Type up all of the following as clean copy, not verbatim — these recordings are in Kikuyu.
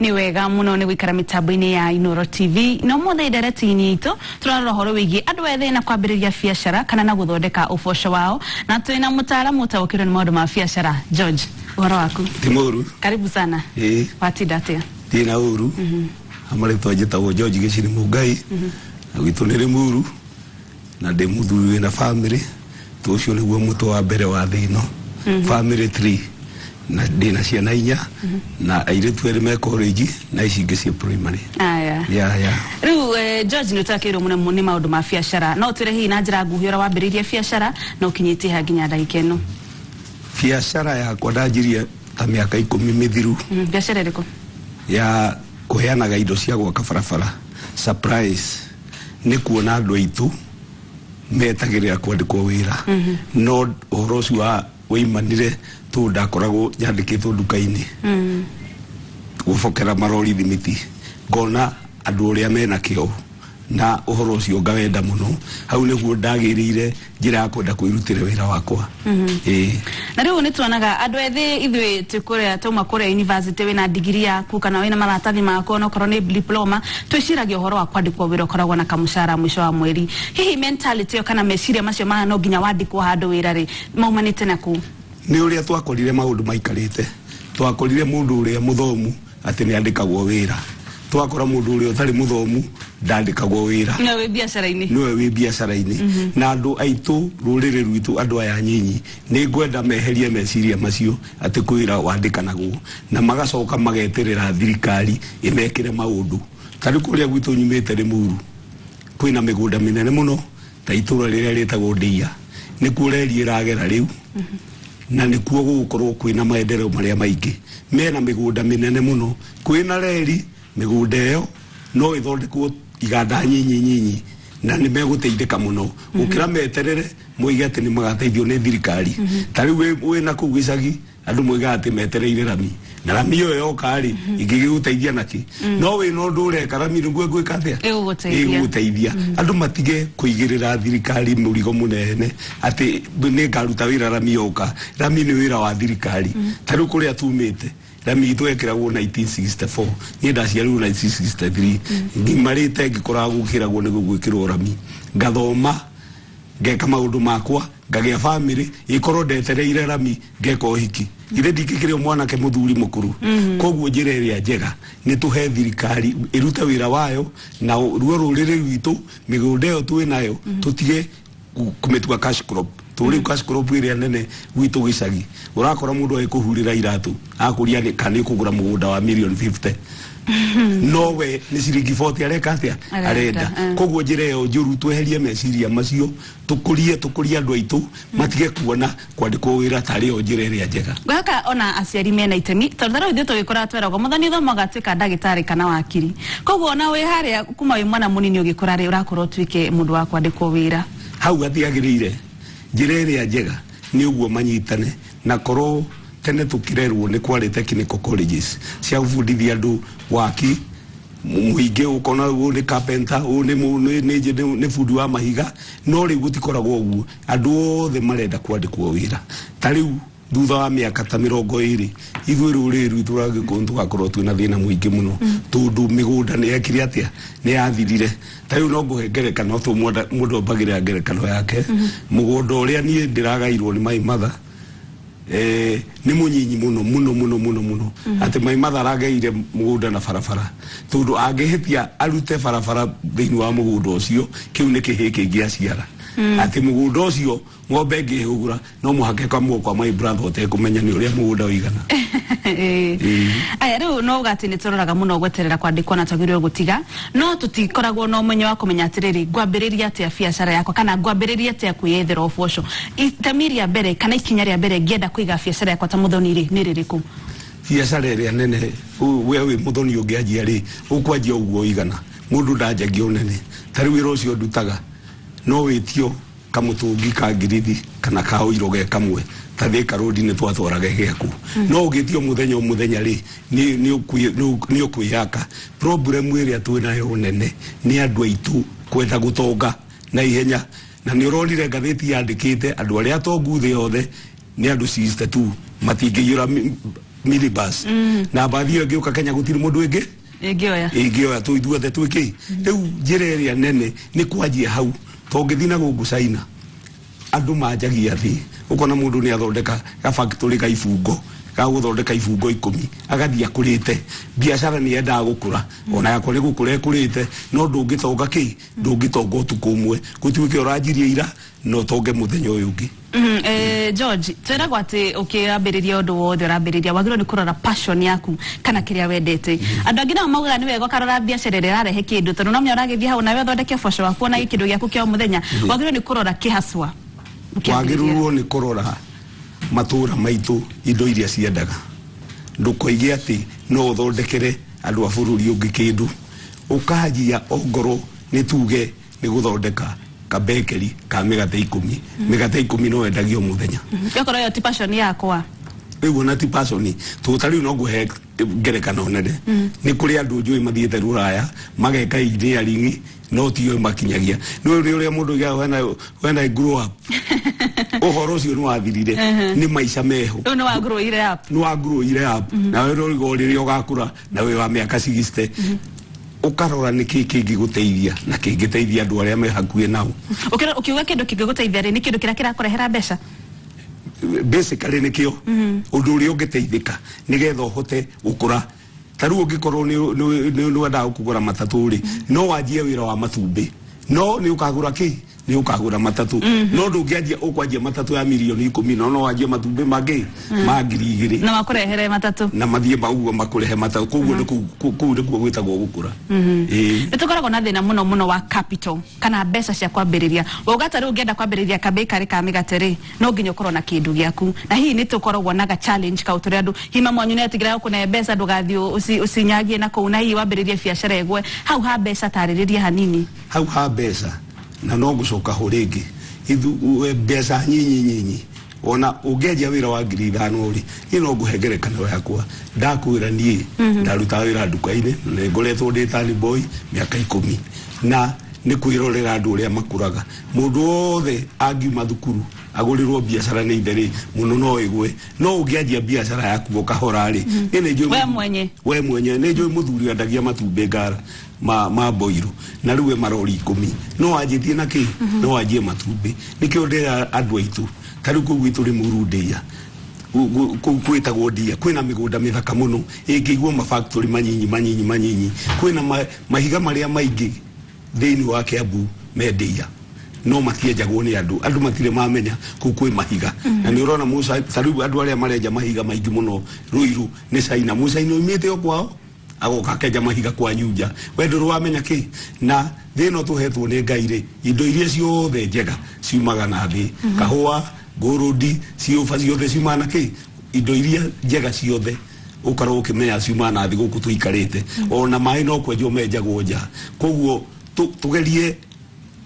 Nĩ wega mũno nĩ gũikara mĩtambo-inĩ ya Inoro TV na ũmũthĩ ndereti-inĩ itũ tũrarora ũhoro wĩgiĩ andũ ethĩ na kwambĩrĩria biacara kana na gũthondeka ũboco wao, na twĩna mũtaaramu ũtaũkĩrwo nĩ maũndũ ma biacara. George, ũhoro waku? Ti mũru. Karibu sana. Ĩĩ. Watinda atĩa? Ndirĩ na ũru. Amarĩtwa njĩtagwo George Gĩciri Mũngai, na gwitũ nĩ Rĩmuru, na ndĩ mũthuri wĩna family. To ũcio nĩguo mũtwe wa mbere wa thĩ ĩno, family tree. Na ndĩna ciana 4, na airĩtu erĩ me college na ici ingĩ ciĩ primary. Aya. Ya. Rĩu George, nĩ ũtakĩrwo mũno nĩ maũndũ ma biacara, no ũtwĩre hihi na njĩra nguhĩ ũrĩa wambĩrĩirie biacara na ũkinyĩtie ha nginya ndagĩka ĩno? Biacara yakwa ndanjirie ta mĩaka 10 mĩthiru. Biacara ĩrĩkũ? Ya kũheanaga indo cia gwaka barabara. Surprise nĩ kuona andũ aitũ metagĩrĩra kwandĩkwo wĩra, no ũhoro ũcio wa wĩimanire tondũ ndakoragwo nyandĩkĩtwo nduka-inĩ gũbokera marori thimiti, ngona andũ ũrĩa mena kĩo na ũhoro ũcio ngawenda mũno. Hau nĩguo ndagĩrĩire njĩra ya kwenda kwĩrutĩra wĩra wakwa. Ĩĩ. Na rĩu nĩ tuonaga andũ ethĩ ithuĩ twĩ kũrĩa tauma kũrĩa university, wĩna digiri yaku kana wĩna maratathi maku, onokorwo nĩ diploma, twĩciragia ũhoro wa kwandĩkwo wĩra ũkoragwo na kamũcara mũico wa mweri. Hihi mentality ĩyo kana meciria macio ma no nginya wandĩkwo handũ wĩra rĩ, maumanĩte na kũ? Nĩ ũrĩa twakorire maũndũ maikarĩte. Twakorire mũndũ ũrĩa mũthomu atĩ nĩ andĩkagwo wĩra, twakora mũndũ ũrĩa ũtarĩ mũthomu ndandĩkagwo wĩra. Nĩwe wĩ biacara-inĩ. Nĩwe wĩ biacara-inĩ. Na andũ aitũ, rũrĩrĩ rwitũ, andũ aya nyinyi, nĩ ngwenda meherie meciria macio atĩ kwĩra wandĩkanagwo, na magacoka mageterera thirikari ĩmekĩre maũndũ. Ta rĩu kũrĩa gwitũ nyumĩte Rĩmuru, kwĩna mĩgũnda mĩnene mũno ta itũra rĩrĩa rĩtagwo Ndĩia, nĩkuo reri ĩragera rĩu, na nĩkuo gũgũkorwo kwĩna maendeleo marĩa maingĩ. Mena mĩgũnda mĩnene mũno, kwĩna reri, mĩgũnda ĩyo no ĩthondekwo iganda nyinyi nyinyi na nĩ megũteithĩka mũno gũkĩra meterere moige atĩ nĩ magateithio nĩ thirikari. Ta rĩu wĩna kũu gĩcagi, andũ moigaga atĩ metereire rami, na rami ĩyo yoka rĩ, ĩngĩgĩgũteithia nakĩ? No wĩna ũndũ ũreka, rami nĩguo ĩgwĩka atĩa? Ĩgũgũteithia. Ĩgũgũteithia. Andũ matige kũigĩrĩra thirikari mũrigo mũnene atĩ nĩ ngaruta wĩra rami yoka. Rami nĩ wĩra wa thirikari. Ta rĩu kũrĩa tumĩte, rami itũ yekĩragwo 1964, niĩ ndaciarirwo 1963, ngimarĩte ngĩkoraga gũkĩragwo nĩ gũgwĩkĩrwo rami, ngathoma, ngeka maũndũ makwa, ngagĩa family, ĩkorwo ndetereire rami ngeka ũhiki, ithe ndingĩkĩrĩ mwanake mũthuri mũkũrũ. Koguo njĩra ĩrĩa njega nĩ tũhe thirikari ĩrute wĩra wayo, na ruo rũrĩrĩ rwitũ mĩgũnda ĩyo twĩ nayo tũtige kũmĩtua cash crop. To rĩu cash crop ĩrĩa nene gwitũ gĩcagi, ũrakora mũndũ agĩkũhurĩra iratũ akũria kana nĩ ũkũgũra mũgũnda wa million 50, no we nĩ ciringi 40 areka atĩa? Arenda. Arenda. Koguo njĩra ĩyo njũru, tweherie meciria macio, tũkũrie andũ aitũ matige kuona kwandĩkwo wĩra tarĩ yo njĩra ĩrĩa njega. Ngwĩhoka ona aciari mena itemi, tondũ tarĩu ithuĩ tũgĩkũra tweragwo mũthoni thomaga atuĩka ndagĩtarĩ kana wakiri, koguo ona wĩ harĩa kuma wĩ mwana mũnini ũgĩkũra rĩ, ũrakorwo ũtuĩke mũndũ wa kwandĩkwo wĩra. Hau gatiagĩrĩire. Njĩra ĩrĩa njega nĩ ũguo manyitane, na korwo tene tũkĩrerwo nĩ kwarĩ technical colleges cia gũbundithia andũ waki mũingĩ, ũkona ũyũ nĩ carpenter, ũyũ nĩ bundi wa mahiga. No rĩu gũtikoragwo ũguo, andũ othe marenda kwandĩkwo wĩra. Ta rĩu thutha wa mĩaka ta 20, ithuĩ rũrĩrĩ rwitũ rwa Gĩkũyũ tũgakorwo twĩna thĩna mũingĩ mũno, tondũ mĩgũnda nĩ yekire atĩa? Nĩ yathirire. Ta rĩu no ngũhe ngerekano, to mũndũ ambagĩrĩra ngerekano yake. Mũgũnda ũrĩa niĩ ndĩragairwo nĩ my mother, nĩ mũnyinyi mũno mũno mũno mũno mũno, atĩ my mother aragaire mũgũnda na barabara, tondũ angĩhĩtia arute barabara thĩinĩ wa mũgũnda ũcio, kĩu nĩ kĩhĩ kĩngĩ aciara, atĩ mũgũnda ũcio ng'ombe ĩngĩhũgũra no mũhaka ĩkamwo kwa my brother ũtekũmenya nĩ ũrĩa mũgũnda ũigana. Aya, rĩu no uga atĩ nĩ tũroraga mũno gweterera kwandĩkwo na twagĩrĩirwo gũtiga, no tũtikoragwo na ũmenyo wa kũmenya atĩrĩrĩ, ngwambĩrĩria atĩa biacara yakwa kana ngwambĩrĩria atĩa kwĩyethera ũboco. Itemi rĩa mbere kana ikinya rĩa mbere ngĩenda kũiga biacara yakwa ta mũthoni rĩ, nĩ rĩrĩkũ? Biacara ĩrĩa nene we wĩ mũthoni ũngĩanjia rĩ, ũkwanjia ũguo ũigana. Mũndũ ndanjagia ũnene. Ta rĩu wĩra ũcio ndutaga no wĩtio kamũtũngi ka ngirithi kana ka ũiro ge kamwe, ta Thika Road nĩ twatwaraga gĩaku, no ũngĩtio mũthenya o mũthenya rĩ, nĩ ũkwĩyaka. Problem ĩrĩa twĩnayo nene nĩ andũ aitũ kwenda gũtonga na ihenya, na nĩ ũronire ngathĩti yandĩkĩte andũ arĩa atongu thĩ yothe nĩ andũ 62, matingĩiyũra minibus na mbathi ĩyo ĩngĩũka Kenya gũtirĩ mũndũ ĩngĩ ĩngĩoya ĩngĩoya tũ ithuothe twĩkĩ. Rĩu njĩra ĩrĩa nene nĩ kwanjia hau, tongĩthiĩ na gũkũ China andũ manjagia thĩ, ũkona mũndũ nĩ athondeka gabactory ka ibungo ga gũthondeka ibungo 10 agathiĩ akũrĩte. Biacara nĩ yendaga gũkũra, ona yakwa nĩ gũkũra ĩkũrĩte, no ndũngĩtonga kĩ, ndũngĩtonga ũtukũ ũmwe, gũtuĩke ũranjirie ira no ũtonge mũthenya ũyũ ũngĩ. George, twĩragwo atĩ ũkĩambĩrĩria ũndũ wothe ũrambĩrĩria wagĩrĩirwo nĩ kũrora passion yaku kana kĩrĩa wendete. Andũ angĩ nao maugaga nĩ wega ũkarora biacara ĩrĩa ĩrarehe kĩndũ, tondũ no mũnya ũragĩthiĩ hau nawe ũthondeke ũboco waku ona kĩndũ gĩaku kĩa o mũthenya. Wagĩrĩirwo nĩ kũrora kĩhacwa. Wagĩrĩirwo nĩ kũrora matũra maitũ indo iria ciendaga, ndũkoige atĩ no ũthondekere andũ a bũrũri ũngĩ kĩndũ, ũkanjia ongorwo nĩ tuge nĩ gũthondeka kabekeri ka mĩgate 10, mĩgate 10 no wendagio mũthenya. Yokorwo ĩyo ti passion yakwa. Rĩu ona ti passion tũ ta rĩu no ngũhe ngerekano nene. Nĩ kũrĩ andũ njũĩ mathiĩte rũraya mageka engineering no tiyo makinyagia. Nĩ ũrĩa mũndũ oigaga when I grow up ũhoro ũcio nĩ wathirire, nĩ maica meho. Rĩu nĩ wagrowire up. Nĩ wagrowire up na we rũrigo rĩrĩa ũgakũra na wĩ wa mĩaka 60 ũkarora nĩ kĩĩ kĩngĩgũteithia na kĩngĩteithia andũ arĩa me hakuhĩ nao. Ũkiuga kĩndũ kĩngĩgũteithia rĩ, nĩ kĩndũ kĩrĩa kĩrakũrehera mbeca? Basically nĩkĩo ũndũ ũrĩa ũngĩteithĩka nĩgetha ũhote gũkũra. Ta rĩu ũngĩkorwo nĩ wendaga kũgũra matatũ rĩ, no wanjie wĩra wa matumbĩ, no nĩ ũkagũra kĩ, nĩ ũkagũra matatũ, no ndũngĩanjia ũkwanjia matatũ ya mirioni 10, no wanjie matumbĩ mangĩ ma 2,000 na makũrehere matatũ na mathiĩ ũguo makũrehe matatũ. Koguo kũu nĩkuo gwĩtagwo gũkũra. Nĩ tũkoragwo na thĩna mũno mũno wa capital kana mbeca cia kwambĩrĩria. Wauga ta rĩu ũngĩenda kwambĩrĩria kabakery ka mĩgate rĩ, no nginya ũkorwo na kĩndũ gĩaku, na hihi nĩ tũkoragwo na ga challenge kau tũrĩ andũ hihi mama wanyu nĩetigĩra gũkũne mbeca ndũgathiĩ ũcinyagie na kũu, na hihi wambĩrĩrie biacara ĩgwe. Hau ha mbeca tarĩrĩria hanini. Hau ha mbeca na no ngũcoka ho rĩngĩ, mbeca nyinyi nyinyi ona ũngĩanjia wĩra wa 5,000 rĩ, niĩ no ngũhe ngerekano yakwa. Ndakwĩra niĩ ndarutaga wĩra nduka-inĩ na nĩ ngoretwo ndĩ tani boy mĩaka 10, na nĩ kwĩrorera andũ ũrĩa makũraga. Mũndũ wothe angiuma thukuru agũrĩrwo biacara nĩ ithe rĩ, mũno no ĩgwe. No ũngĩanjia biacara yaku o kahora rĩ, niĩ nĩ njũĩ we mwenye nĩ njũĩ mũthuri wendagia matumbĩ ngara ma boiro na rĩu e marori 10, no wanjĩtie na kĩ, no wanjie matumbĩ. Nĩkĩo ndĩra andũ aitũ ta rĩu kũu gwitũ rĩ Mũrundeia, kũu kwĩtagwo Ndia, kwĩna mĩgũnda mĩthaka mũno ĩngĩigwo mafactory manyinyi manyinyi manyinyi, kwĩna mahiga marĩa maingĩ thĩinĩ wa Kiambu mendeia no matienjagwo nĩ andũ, andũ matirĩ mamenya kũu kwĩ mahiga. Na nĩ ũrona ta rĩu andũ arĩa marenja mahiga maingĩ mũno Ruiru nĩ China. Mũcaina oimĩte o kwao agoka akenja mahiga kwa Nyunja, we ndũrĩ wamenya kĩ. Na thĩ ĩno tũhetwo nĩ Ngai rĩ, indo iria ciothe njega ciumaga na thĩ, kahũa, ngũrũndi, ciũba ciothe ciumaga na kĩ, indo iria njega ciothe ũkorwo ũkĩmenya ciumaga na thĩ gũkũ tũikarĩte. Ona maĩ no kwenjwo menjagwo nja. Koguo tũgerie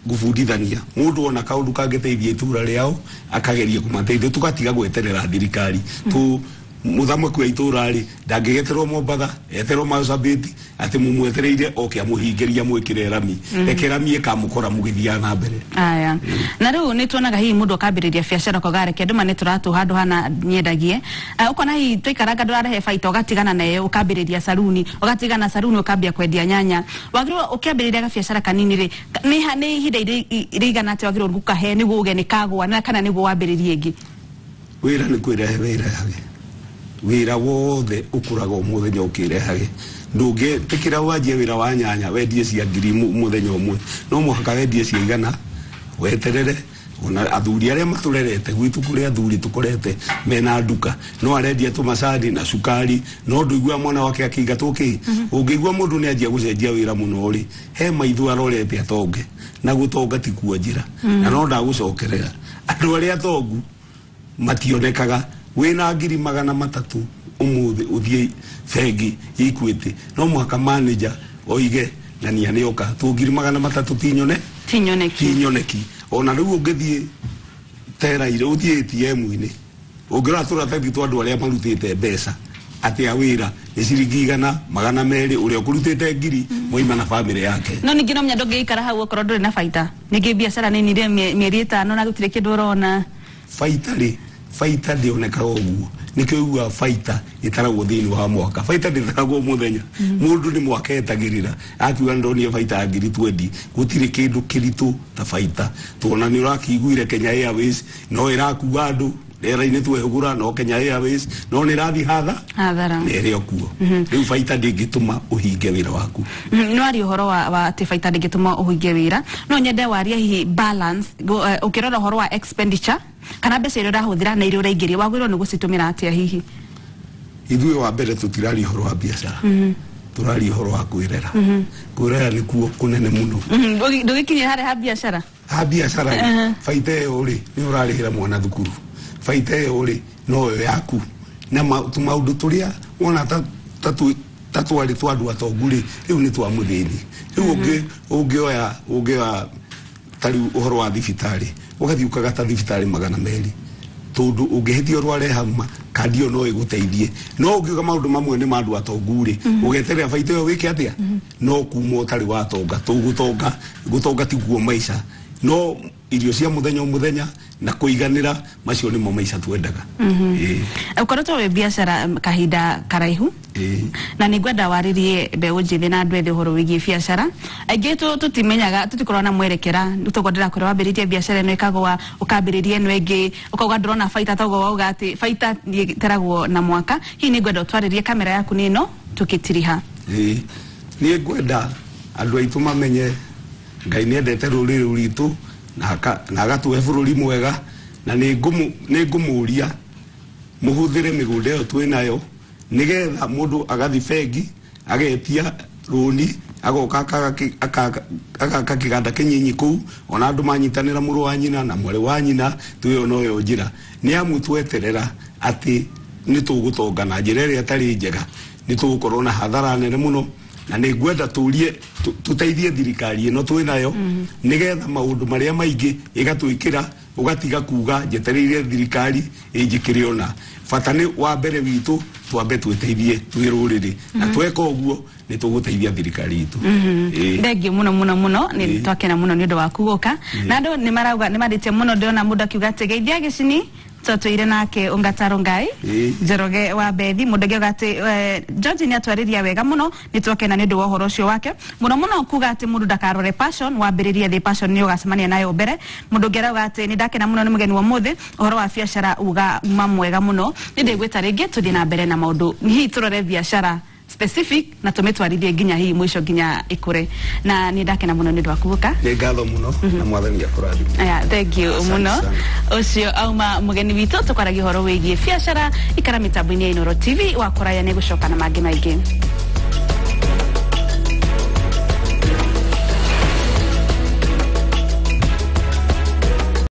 gũbundithania mũndũ ona kaũndũ kangĩteithia itũra rĩao akageria kũmateithia, tũgatiga gweterera thirikari. Mũthamaki wa itũra rĩ ndangĩgeterwo Mombatha, eterwo Marsabit atĩ mũmwetereire oke amũhingĩria mwĩkĩre rami, reke rami ĩkamũkora mũgĩthiaga na mbere. Aya, na rĩu nĩ tuonaga hihi mũndũ akambĩrĩria biacara ũkauga reke andũ ma nĩ tũratũ handũ hana nyendagie, ũkona hihi twaikaranga ndũrarehe baita ũgatigana nayo ũkambĩrĩria saruni, ũgatigana saruni ũkambia kwendia nyanya. Wagĩrĩirwo ũkĩambĩrĩria gabiacara kanini rĩ, nĩ ihinda rĩigana atĩa wagĩrĩirwo gũkahe nĩguo uge nĩ kagwa na kana nĩguo wambĩrĩrie ĩngĩ? Wĩra nĩ kwĩrehe wĩrehage, wĩra wothe ũkũraga o mũthenya ũkĩrehage. Ndũngĩtĩkĩra wanjie wĩra wa nyanya wendie cia 1,000 mũthenya ũmwe, no mũhaka wendie cia 100 weterere. Ona athuri arĩa matũrerete gwitũ kũrĩ athuri tũkorete mena nduka no arendia tũmacani na cukari, no ndũigua mwana wake akĩingatwo kĩ. Ũngĩigua mũndũ nĩ anjia gũcenjia wĩra mũno rĩ, he maitho arorete atonge, na gũtonga ti kuo njĩra. Na no ndagũcokerera andũ arĩa atongu mationekaga. Wĩna 300,000 ũmũthĩ ũthiĩ bengi Equity, no mũhaka manager oige na nĩ anĩoka tũ 300,000 tinyone tinyoneki. Ona rĩu ũngĩthiĩ tera-inĩ, ũthiĩ ATM-inĩ, ũngĩrora tũratathi twa andũ arĩa marutĩte mbeca atĩ a wĩra nĩ ciringi 100, 200, ũrĩa ũkũrutĩte 1,000 moima na bamĩrĩ yake. No ningĩ no menya ndũngĩikara hau okorwo ndũrĩ na baita. Ningĩ biacara nĩ nire mĩeri 5 na gũtirĩ kĩndũ ũrona. Baita rĩ, baita ndĩonekaga ũguo, Nĩkĩo ũiguaga baita ĩtaragwo thĩinĩ wa mwaka. Baita ndĩtaragwo mũthenya. Mũndũ nĩ mwaka etagĩrĩra akiuga ndonire baita ya ngiri 20. Gũtirĩ kĩndũ kĩritũ ta baita. Tuona nĩ ũrakĩiguire Kenya Airways no ĩrakua andũ rĩera-inĩ twehũgũra, no Kenya Airways no nĩ ĩrathiĩ hatha Hathara. Nĩ ĩrĩ o kuo. Rĩu baita ndĩngĩtũma ũhinge wĩra waku. Nĩ waria ũhoro wa atĩ baita ndĩngĩtũma ũhinge wĩra, no nyende warie hihi balance, ũkĩrora ũhoro wa expenditure kana mbeca iria ũrahũthĩra na iria ũraingĩria, wagĩrĩirwo nĩ gũcitũmĩra atĩa hihi? Ithuĩ wa mbere tũtiraria ũhoro wa biacara, tũraria ũhoro wa kwĩrera. Kwĩrera nĩkuo kũnene mũno. Ndũgĩkinyie harĩa ha biacara. Ha biacara rĩ, baita ĩyo rĩ, nĩ ũrarĩhĩra mwana thukuru. Baita ĩyo rĩ, noyo yaku. Na tũmaũndũ tũrĩa wona ta twarĩ twa andũ atongu rĩ, rĩu nĩ twa mũthĩni. Rĩu ũngĩoya ta rĩu ũhoro wa thibitarĩ, ũgathiĩ ũkagata thibitarĩ 200, tondũ ũngĩhĩtia ũrware hauma, kandi ĩyo no ĩgũteithie. No ũngiuga maũndũ mamwe nĩ ma andũ atongu rĩ, ũgeterera baita ĩyo wĩke atĩa? No kuma ũtarĩ watonga. Tũgũtonga, gũtonga tiguo maica, no irio cia mũthenya o mũthenya na kũiganĩra, macio nĩmo maica twendaga. Ũkoretwo wĩ biacara kahinda karaihu, na nĩ ngwenda warĩrie mbeũ njĩthĩ na andũ ethĩ ũhoro wĩgiĩ biacara. Aingĩ tũtimenyaga, tũtikoragwo na mwerekera. Toguo ndĩrakwĩra wambĩrĩrie biacara ĩno ĩkagũa, ũkambĩrĩria ĩno ĩngĩ ũkauga ndũrona baita, toguo wauga atĩ baita ĩtaragwo na mwaka. Hihi nĩ ngwenda ũtwarĩrie, kamera yaku nĩ ĩno, tũkĩtiriha. Niĩ ngwenda andũ aitũ mamenye Ngai nĩ endete rũrĩrĩ rwitũ na agatũhe bũrũri mwega, na nĩ ngũmũria mũhũthĩre mĩgũnda ĩyo twĩnayo, nĩgetha mũndũ agathiĩ bengi agetia rũni, agoka agaka kĩganda kĩnyinyi kũu, ona andũ manyitanĩra mũrũ wa nyina na mwarĩ wa nyina, twĩyo noyo njĩra. Nĩ amu tweterera atĩ nĩ tũgũtonga na njĩra ĩrĩa ĩtarĩ njega, nĩ tũgũkorwo na hathara nene mũno. Na nĩ ngwenda tũrie tũteithie thirikari ĩno twĩnayo, nĩgetha maũndũ marĩa maingĩ ĩgatwĩkĩra, ũgatiga kuga njetereire thirikari ĩnjĩkĩre. Ona bata nĩ wa mbere witũ twambe twĩteithie twĩ rũrĩrĩ, na tweka ũguo nĩ tũgũteithia thirikari itũ. Thengiũ mũno mũno mũno, nĩ twakena mũno nĩ ũndũ waku gũka. Na andũ nĩ marauga nĩ marĩtie mũno, ndĩrona mũndũ akiuga atĩ geithia gĩcini twatũire nake Ungata Rongai Njoroge wa Bethi. Mũndũ ũngĩ auga atĩ George nĩ atwarĩria wega mũno, nĩ twakena nĩ ũndũ wa ũhoro ũcio wake mũno mũno, kuga atĩ mũndũ ndakarore passion, wambĩrĩrie thĩ passion nĩ ũgacemania nayo mbere. Mũndũ ũngĩ arauga atĩ nĩ ndakena mũno nĩ mũgeni wa ũmũthĩ, ũhoro wa biacara uga uma mwega mũno. Nĩ ndĩgwĩta rĩngĩ tũthiĩ na mbere na maũndũ, hihi tũrore biacara specific na tũmĩtwarithie nginya hihi mũico nginya ĩkũre. Na nĩ ndakena mũno nĩ ũndũ waku gũka. Nĩ ngatho mũno na Mwathani akũrathime. Aya, thank you mũno. Ũcio auma mũgeni witũ, tũkwaragia ũhoro wĩgiĩ biacara. Ikara mĩtambo-inĩ ya Inooro TV, wakũraya nĩ gũcoka na mangĩ maingĩ.